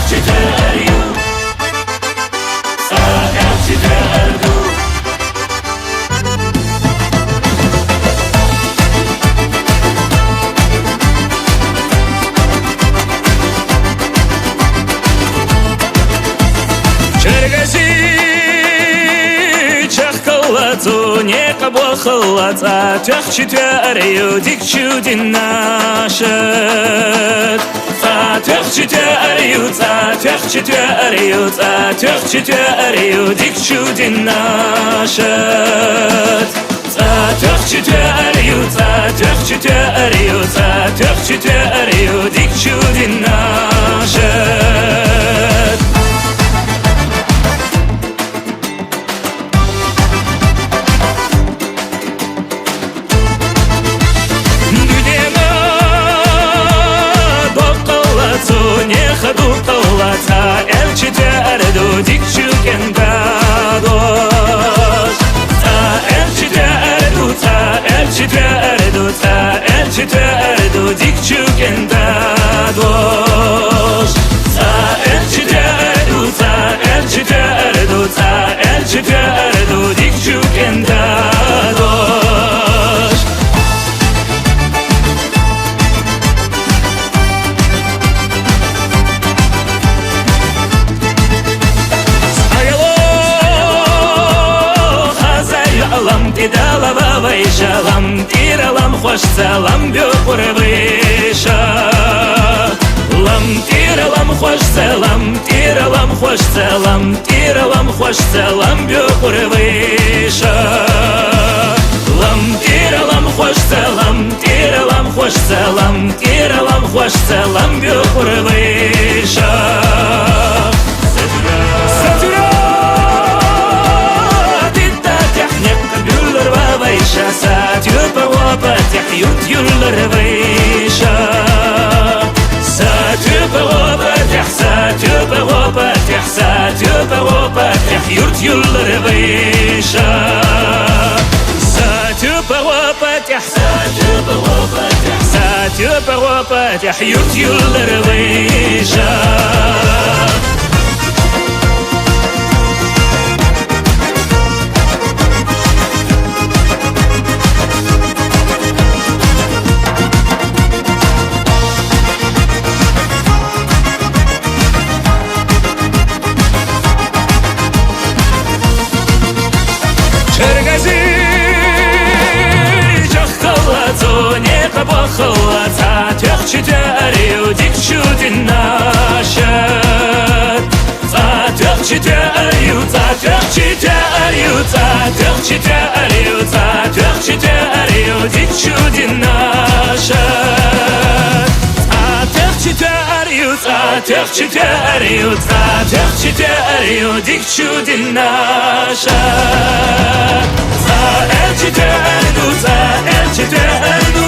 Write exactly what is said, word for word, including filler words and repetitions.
Чи тоьар ю, цӀа элчи тоьар ду. Чергазий чахкалла цу некъ бохалла, цӀа тоьхчи тоьар ю дикачу дин нашад. ЦӀа тоьхчи тоьар ю, цӀа тоьхчи тоьар ю, цӀа тоьхчи тоьар ю дикачу дин нашад. ЦӀа тоьхчи тоьар ю, цӀа тоьхчи тоьар ю, цӀа тоьхчи тоьар ю дикачу дин нашад. Дуьненан боккъалла цу неха дукъалла, цӀа элчи тоьар ду дикачу кӀентан дош. ЦӀа элчи тоьар ду, цӀа элчи тоьар ду, цӀа элчи тоьар ду дикачу кӀентан дош. ЦӀа элчи тоьар ду, цӀа элчи тоьар ду, цӀа элчи тоьар ду дикачу кӀентан дош. Аяло, хаза йоӀ, лам тӀедалла ва вайша, лам тӀера лам хвеш ца, лам боькъур вайша. Лам тӀера лам хвеш ца, лам тӀера лам хвеш ца, лам тӀера лам хвеш ца, лам боькъур вайша. Лам тӀера лам хвеш ца, лам тӀера лам хвеш ца, лам тӀера лам хвеш ца, лам боькъур вайша. Са туьра, са туьра, дитта тӀехь некъ буьллар ва вайша, са тоьпа гӀо патихь юрт юллар вайша. Са тоьпа гӀо патихь, са тоьпа гӀо патихь, са тоьпа гӀо патихь юрт юллар вайша. Са тоьпа гӀо патихь, са тоьпа гӀо патихь, са тоьпа гӀо патихь юрт юллар вайша. Чергазий чахкалла цу некъ бохалла, цӀа тоьхчи тоьар ю дикачу дин нашад. ЦӀа тоьхчи тоьар ю, цӀа тоьхчи тоьар ю, цӀа тоьхчи тоьар ю, цӀа тоьхчи тоьар ю дикачу дин нашад. ЦӀа тоьхчи тоьар ю, цӀа тоьхчи тоьар ю, цӀа тоьхчи тоьар ю дикачу дин нашад. ЦӀа элчи тоьар ду, цӀа элчи тоьар ду,